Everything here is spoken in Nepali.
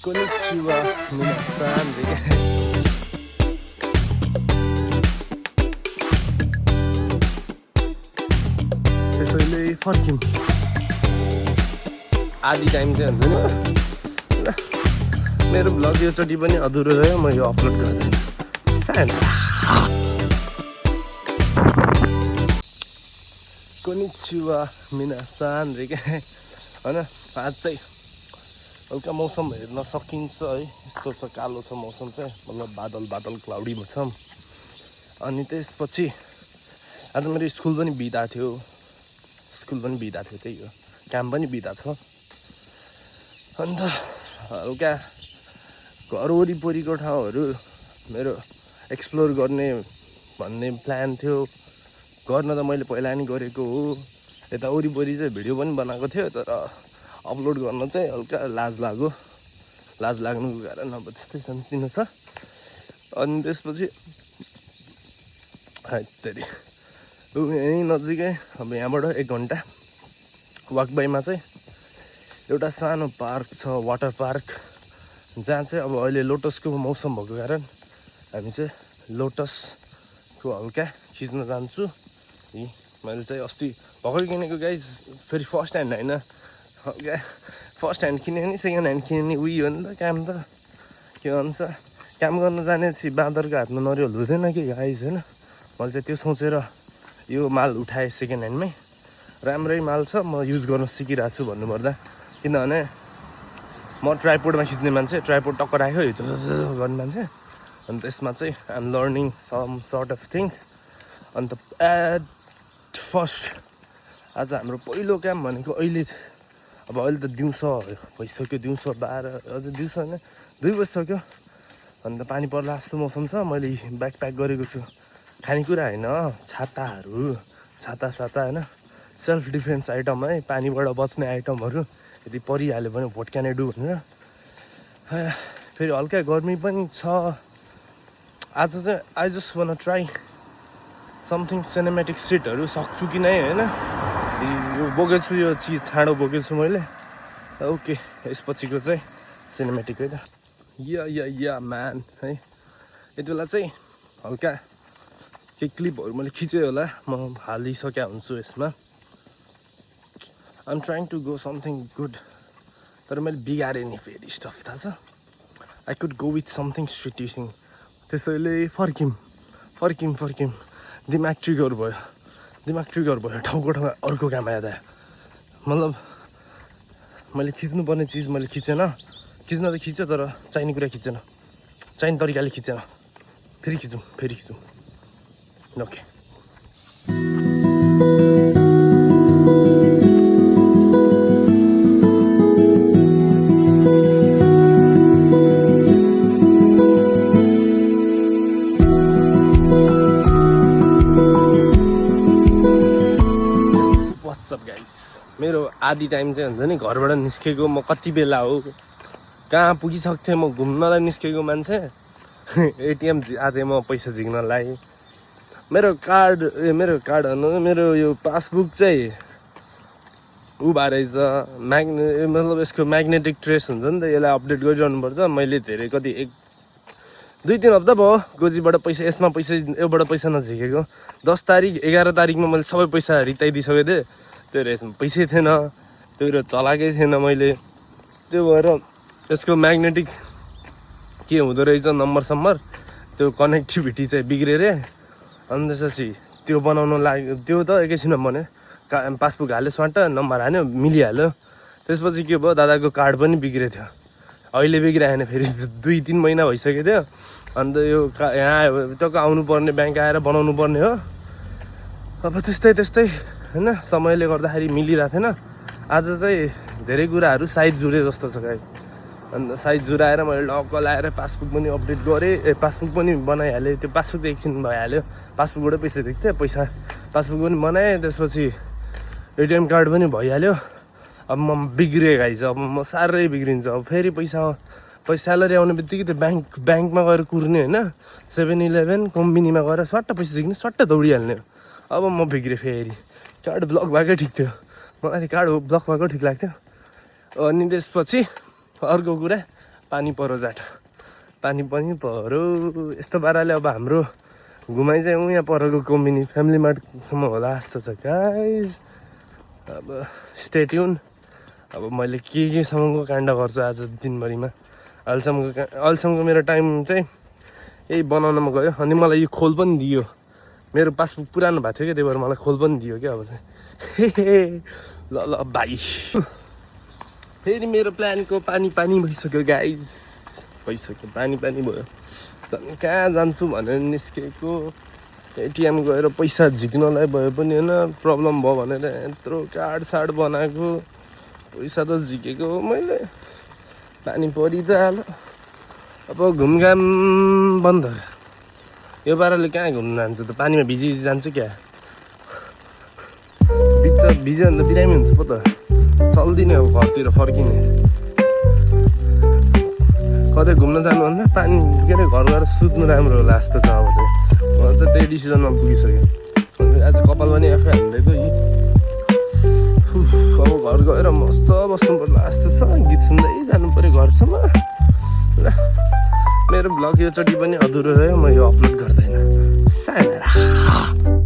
Konnichiwa, minasan. त्यसैले फर्किम आधी टाइम चाहिँ हुन्छ नि मेरो भ्लग योचोटि पनि अधुरो रह्यो म यो अपलोड गर्दैन कोनिचिवा minasan रे के हैन आज चाहिँ हल्का मौसम हेर्न सकिन्छ है यस्तो छ कालो छ मौसम चाहिँ मतलब बादल क्लाउडी छ अनि त्यसपछि आज मेरो स्कुल पनि बिदा थियो त्यही हो काम पनि बिदा छ अन्त हल्का घर वरिपरिको ठाउँहरू मेरो एक्सप्लोर गर्ने भन्ने प्लान थियो गर्न त मैले पहिला नि गरेको हो यता वरिपरि चाहिँ भिडियो पनि बनाएको थियो तर अपलोड गर्न चाहिँ हल्का लाज लाग्नुको कारण अब त्यस्तै सानोतिनो छ अनि त्यसपछि यहीँ नजिकै अब यहाँबाट 1 घन्टा वाक बाईमा चाहिँ एउटा सानो पार्क छ वाटर पार्क जहाँ चाहिँ अब अहिले लोटसको मौसम भएको कारण हामी चाहिँ लोटसको हल्का खिच्न जान्छु मैले चाहिँ अस्ति भर्खर किनेको गाइस फेरि फर्स्ट ह्यान्ड होइन हल्का फर्स्ट ह्यान्ड किने नि सेकेन्ड ह्यान्ड किने नि उयो हो नि त काम त के भन्छ काम गर्न जानेपछि बाँदरको हातमा नरिवल हुँदैन कि गाइस होइन मैले चाहिँ त्यो सोचेर यो माल उठाएँ सेकेन्ड ह्यान्डमै राम्रै माल छ म युज गर्न सिकिरहेको छु भन्नुपर्दा किनभने म ट्राइपोडमा खिच्ने मान्छे ट्राइपोड टक्कर राख्यो हिजो गर्ने मान्छे अनि त्यसमा चाहिँ I'm learning some sort of things अन्त एट फर्स्ट आज हाम्रो पहिलो काम भनेको अहिले त दिउँसो भइसक्यो दिउँसो 12 अझै दिउँसो होइन 2 बजिसक्यो अन्त पानी पर्ला जस्तो मौसम छ मैले ब्याग प्याक गरेको छु खानेकुरा होइन छाता होइन सेल्फ डिफेन्स आइटम है पानीबाट बच्ने आइटमहरू यदि परिहाल्यो भने भोटक्यानेडु भनेर फेरि हल्का गर्मी पनि छ आज चाहिँ I just one try something cinematic सिटहरू सक्छु कि नै होइन यो बोकेको छु यो चिज छाँडो बोकेको छु मैले ओके यसपछिको चाहिँ सिनेमेटिक है त या म्यान है यति बेला चाहिँ हल्का केही क्लिपहरू मैले खिचेँ होला म हालिसकेको हुन्छु यसमा I'm trying to go something good तर मैले बिगारेँ नि फेरि स्टफ थाहा छ I could go with something स्ट्रिटिङ त्यसैले फर्किम दिमाग ट्रिगर भयो ठाउँको ठाउँमा अर्को काम आयो मतलब मैले खिच्नुपर्ने चिज मैले खिचेन खिच्न त खिचेँ तर चाहिने कुरा खिचेन चाहिने तरिकाले खिचेन फेरि खिचौँ ओके मेरो आधी टाइम चाहिँ हुन्छ नि घरबाट निस्केको म कति बेला हो कहाँ पुगिसक्थेँ म घुम्नलाई निस्केको मान्छे एटिएम आएँ म पैसा झिक्नलाई मेरो कार्ड मेरो यो पासबुक चाहिँ ऊ भएरहेछ मतलब यसको म्याग्नेटिक ट्रेस हुन्छ नि त यसलाई अपडेट गरिरहनु पर्छ मैले धेरै कति 2-3 हप्ता भयो गोजीबाट पैसा योबाट पैसा नझिकेको 10 तारिक 11 तारिकमा मैले सबै पैसा रिताइदिइसकेको थिएँ त्यो रेसमा पैसै थिएन त्यो चलाएकै थिएन मैले त्यो भएर यसको म्याग्नेटिक के हुँदो रहेछ नम्बर त्यो कनेक्टिभिटी चाहिँ बिग्रेर अनि त्यसपछि त्यो बनाउन लाग्यो त्यो त एकैछिनमा बन्यो पासबुक हाल्यो स्वाट नम्बर हाल्यो मिलिहाल्यो त्यसपछि के भयो दादाको कार्ड पनि बिग्रेको थियो अहिले बिग्राएन फेरि 2-3 महिना भइसकेको थियो अन्त यो यहाँ आयो टक्क आउनु पर्ने ब्याङ्क आएर बनाउनु पर्ने हो अब त्यस्तै होइन समयले गर्दाखेरि मिलिरहेको थिएन आज चाहिँ धेरै कुराहरू साइज जुरे जस्तो छ गाई अन्त साइज जुराएर मैले लक्क लाएर पासबुक पनि अपडेट गरेँ पासबुक पनि बनाइहालेँ त्यो पासबुक त एकछिन भइहाल्यो पासबुकबाटै पैसा दिएको थिएँ पासबुक पनि बनाएँ त्यसपछि एटिएम कार्ड पनि भइहाल्यो अब म बिग्रेँ गाइस अब म साह्रै बिग्रिन्छ अब फेरि पैसा स्यालेरी आउने बित्तिकै त्यो ब्याङ्कमा गएर कुर्ने होइन 7-11 कम्पनीमा गएर सट्ट पैसा झिक्ने सट्ट दौडिहाल्ने अब म बिग्रेँ फेरि कार्ड ब्लक भएकै ठिक थियो मलाई कार्ड ब्लक भएको ठिक लाग्थ्यो अनि त्यसपछि अर्को कुरा पानी परो जाट पानी पनि परो यस्तो पाराले अब हाम्रो घुमाइ चाहिँ यहाँ परको कोम्बिनी फ्यामिली मार्टसम्म होला जस्तो छ गाइस अब स्टे ट्युन अब मैले केसम्मको काण्ड गर्छु आज दिनभरिमा अहिलेसम्मको मेरो टाइम चाहिँ यही बनाउनमा गयो अनि मलाई यो खोल पनि दियो मेरो पासबुक पुरानो भएको थियो क्या त्यही भएर मलाई खोल पनि दियो क्या अब चाहिँ ल ल भाइ फेरि मेरो प्लानको पानी भइसक्यो गाइस भइसक्यो पानी भयो झन् कहाँ जान्छु भनेर निस्केको एटिएम गएर पैसा झिक्नलाई भयो पनि होइन प्रब्लम भयो भनेर यत्रो कार्ड बनाएको पैसा त झिकेको हो मैले पानी परि त हाल्यो अब घुमघाम बन्द यो पाराले कहाँ घुम्नु जान्छु त पानीमा भिजी जान्छु क्या भिज्यो भने त बिरामी हुन्छ पो त चल्दिने अब घरतिर फर्किने कतै घुम्न जानुभन्दा पानी के अरे घर गएर सुत्नु राम्रो होला जस्तो छ अब चाहिँ मलाई चाहिँ त्यही डिसिजनमा पुगिसक्यो आज कपाल पनि आफै हान्दैको अब घर गएर मस्त बस्नु पर्ला जस्तो छ गीत सुन्दै जानु पऱ्यो घरसम्म ल मेरो ब्लग योचोटि पनि अधुरो रह्यो म यो अपलोड गर्दैन सायरा